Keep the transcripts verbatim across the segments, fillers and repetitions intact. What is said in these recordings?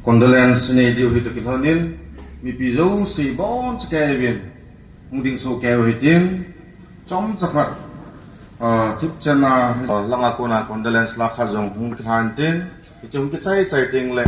Condolence nei diu hi toh kilhonin, mipi jouse boncha kei uvin, hung ding soh kei u hitin, chomcha khat, ah, thipchan a, ah, langa kona condolence la khat jong hung kilhan tin, hiche hung kichai chai teng le.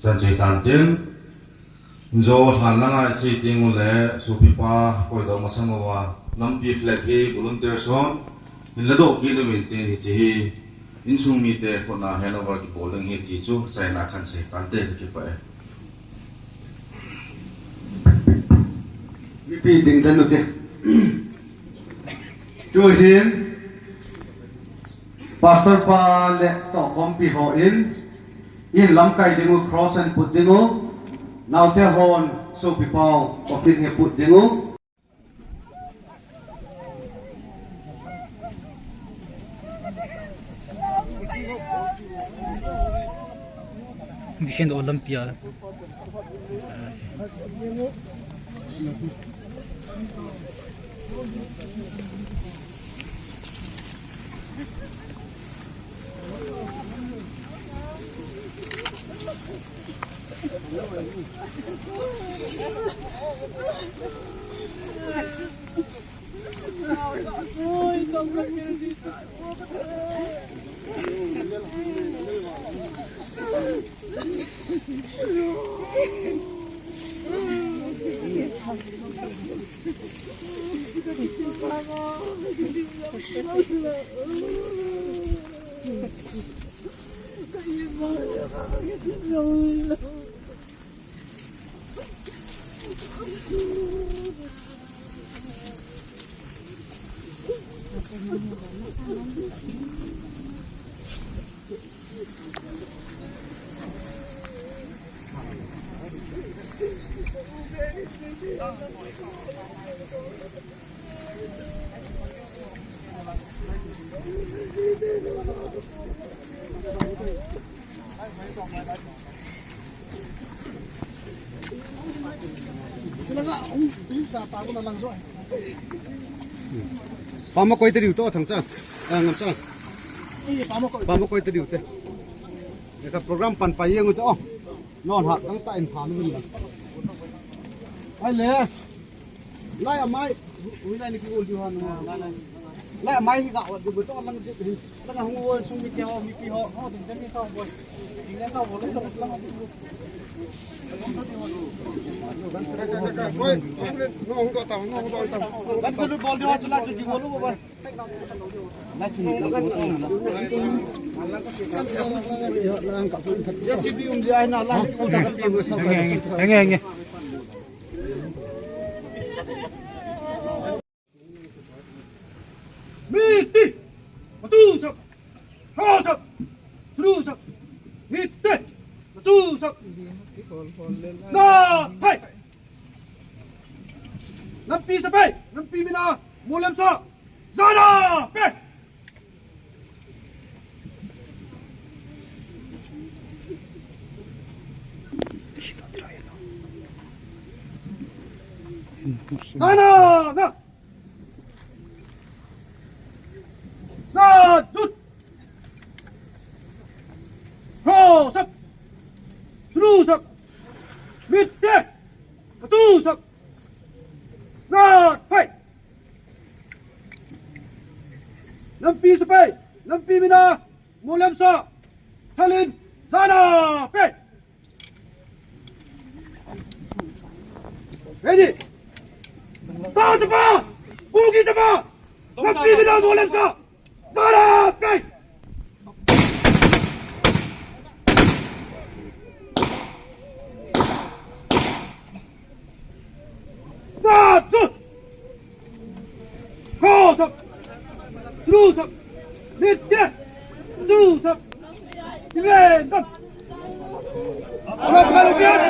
Chan chu hitan tin, jo lhan langa iche teng ule, sopipa koidoh masang uva, nampi flag hi volunteer son, hin ladoh kit uvin tin hiche hi, insung mite khutna handover kibol ding ahi ti chu, chaina khan sei tante kakipah e. Mipi ding tanu te. Tuhin, Pastor pa le tohkhompi hon, in lamkai ding u cross an put ding u, naote hon sopipa u coffin hi put ding u. Dikhen do lampi a. Pama koi tadiu to thang cha. Ah, ngam cha. Pama koi tadiu te. Ka program pan pa yeng u te o. Non ha, dang ta in pha lu la. Ai le. Lai amai, ui lai ni ki ul diu han. Lai amai hi ga wat diu to lang ji. Lang hung wo sung mi ke ho, mipi ho, ho ding ding ni to bo. Ding ding to bo, lang lang. Oi, no hung to ta, no hung to ta. Lang sa lu bol diu ha chu la chu ki wo lu bo. Miti! Matusap! Hausap! Surusap! Miti! Matusap! Na! Hai! Nampi sa pe! Nampi mina! Mulam sa! Zana! Pe! Sana na. Sa dut. Ho sap. Tru sap. Mitte. Katu sap. Na pai. Lampi sepai. Lampi mina. Molem sa. Thalin. Sana pai. Ready. Ta tapa. Kuki tapa. Lampi mina molem sa. Sana pai. Satu. Kosong. Terus. Lihat. Terus. Digendong. Berapa kali, Pian?